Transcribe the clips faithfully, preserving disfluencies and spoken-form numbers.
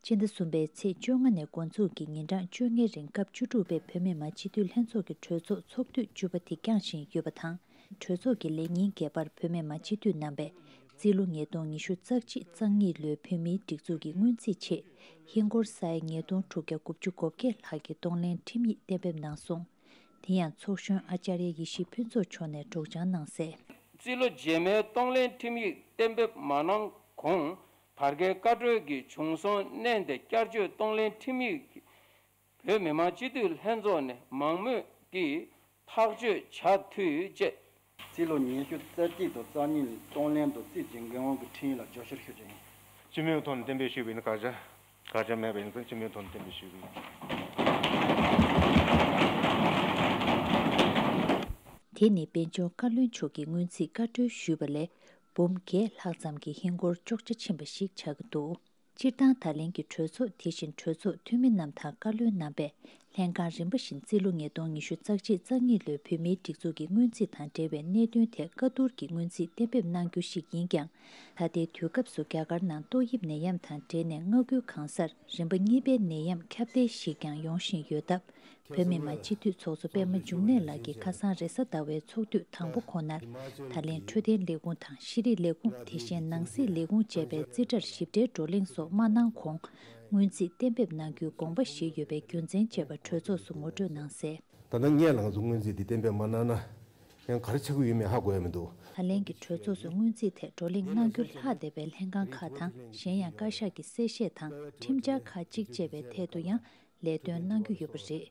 སྤྱི་ཟླ་གསུམ་པའི་ཚེས་བཅོ་ལྔ་ནས་འགོ་འཛུགས་ཀྱིས་ཉིན་གྲངས་བཅོ་ལྔའི་རིང་སྐབས་བཅུ་དྲུག་པའི་བོད་མི་མང་སྤྱི་འཐུས་ལྷན་ཚོགས་ཀྱི་གྲོས་ཚོགས་ཚོགས་དུས་བཅུ་པ་དེ་བསྐྱངས་བཞིན་ཡོད་པ་དང་། གྲོས་ཚོགས་ཀྱི་ལས་ཉིན་བརྒྱད་པར་བོད་མི་མང་སྤྱི་འཐུས་རྣམ་པས་རྩིས་ལོ་ཉིས་སྟོང་ཉི་ཤུ་རྩ་གཅིག་རྩ་གཉིས་ལོའི་བོད་མིའི་སྒྲིག་འཛུགས་ཀྱི་སྔོན་རྩིས་ཆེད་ཧིན་སྒོར་ས་ཡ་ཉིས་སྟོང་དྲུག་བརྒྱ་དགུ་བཅུ་གོ་བརྒྱད་ལྷག་གི་གཏོང་ལེན་ཁྲིམས་ཡིག་གཏན་འབེབས་གནང་སོང་། དེ་ཡང་ཚོགས་གཞོན་ཨ་ཅར་ཡ་ཡེ་ཤེས་ཕུན་ཚོགས་མཆོག་ནས་སྒྲོག་སྦྱང་གནང་གསལ། རྩིས་ལོ་རྗེས་མའི་གཏོང་ལེན་ཁྲིམས་ཡིག་གཏན་འབེབས་མ་གནང་གོང་བར་བརྒལ་བཀའ་འཁྲོལ་གྱི་བྱུང་སོང་གནས་དེ་བསྐྱར་བཅོས་གཏོང་ལེན་ཁྲིམས་ཡིག་བོད་མི་མང་སྤྱི་འཐུས་ལྷན་ཚོགས་ནས་མང་མོས་ཀྱིས་ཐག་གཅོད་བྱ་འཐུས་བཅས། རྩིས་ལོ་ཉི་ཤུ་རྩ་གཅིག་དང་རྩ་གཉིས་གཏོང་ལེན་དང་རྩིས་ཀྱི་འགན་དབང་གི་ཁྲིམས་ཡིག་ལ་བརྗོད་བཤེར་ཞུ་རྒྱུ་ཡིན། སྤྱི་མོས་ཐོག་ནས་གཏན་འབེབས་ཞུས་པ་ཡིན་ན་དགག་བྱ། དགག་བྱ་མེད་པ་ཡིན་ཙང་སྤྱི་མོས་ཐོག་ནས་གཏན་འབེབས་ཞུས་པ་ཡིན། དེ་ནི་དཔལ་འབྱོར་བཀའ་བློན་མཆོག་གིས་སྔོན་རྩིས་བཀའ་འཁྲོལ་ཞུས་པ་ལས་འབུམ་བརྒྱད་ལྷག་ཙམ་གྱི་ཧིན་སྒོར་གཅོག་ཆ་ཕྱིན་པ་ཞིག་ཆགས་ཀྱི་འདུག་སྤྱིར་བཏང་ད་ལན་གྱི་གྲོས་ཚོགས་དེ་བཞིན་གྲོས་ཚོགས་འཐུས་མི་རྣམས་དང་བཀའ་བློན་རྣམ་པས་ལྷན་ཁང་རིམ་པ་བཞིན་རྩིས་ལོ་ཉིས་སྟོང་ཉི་ཤུ་རྩ་གཅིག་རྩ་གཉིས་ལོའི་བོད་མིའི་སྒྲིག་འཛུགས་ཀྱི་སྔོན་རྩིས་དང་འབྲེལ་བའི་གནད་དོན་ཐད་བཀའ་བསྡུར་གྱིས་སྔོན་རྩིས་གཏན་འབེབས་གནང་རྒྱུ་ཞིག་ཡིན་ཀྱང་། ད་ལྟའི་དུས་སྐབས་སུ་རྒྱ་གར་ནང་ཏོག་དབྱིབས་ནད་ཡམས་དང་འབྲེལ་ནས་མངའ་ཁུལ་གང་སར་རིམ་པ་གཉིས་པའི་ནད་ཡམས་ཁྱབ་གདལ་ཞིག་ཀྱང་ཡོང་བཞིན་ཡོད་སྟབས། བོད་མི་མང་སྤྱི་འཐུས་ཚོགས་གཙོ་པད་མ་འབྱུང་གནས་ལགས་ཀྱིས་ཁ་སང་རེས་གཟའ་ཟླ་བའི་ཚོགས་དུས་དང་པོ་ཁོ་ནར། ད་ལན་འཕྲོད་བསྟེན་ལས་ཁུངས་དང་ཤེས་རིག་ལས་ཁུངས་དེ་བཞིན་ནང་སྲིད་ལས་ཁུངས་བཅས་པའི་རྩིས་ཁྲར་ཞིབ་ཕྲའི་བགྲོ་གླེང་སོགས་མ་གནང་གོང་། སྔོན་རྩིས་གཏན་འབེབས་གནང་རྒྱུའི་དགོངས་པ་བཞེས་ཡོད་པའི་རྒྱུ་མཚན་བཅས་པ་གྲོས་ཚོགས་སུ་ངོ་སྤྲོད་གནང་གསལ། ད་ལྟ་སྔོན་ལ་ང་ཚོ་སྔོན་རྩིས་འདི་གཏན་འབེབས་མ་གནང་ན་ཡང་ག་རེ་ཆགས་ཀྱི་ཡོད་མེད་ཧ་གོ་ཡ་མི་འདུག་ད་ལན་གྱི་གྲོས་ཚོགས་སུ་སྔོན་རྩིས་ཐད་བགྲོ་གླེང་གནང་རྒྱུ་ལྷག་བསྡད་པའི་ལྷན་ཁང་ཁག་དང་གཞན་ཡང་བཀའ་ཤག་གི་གསལ་བཤད་དང་ཁྲིམས་འཆར་ཁག་ཅིག་བཅས་པའི་ཐད་དུ་ཡང་ལས་དོན་གནང་རྒྱུ་ཡོད་པ་རེད།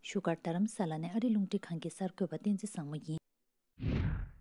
བཞུགས་སྒར་རྡ་རམ་ས་ལ་ནས་ཨ་རི་རླུང་འཕྲིན་ཁང་གི་གསར་འགོད་པ་བསྟན་འཛིན་བཟང་མོ་ཡིན།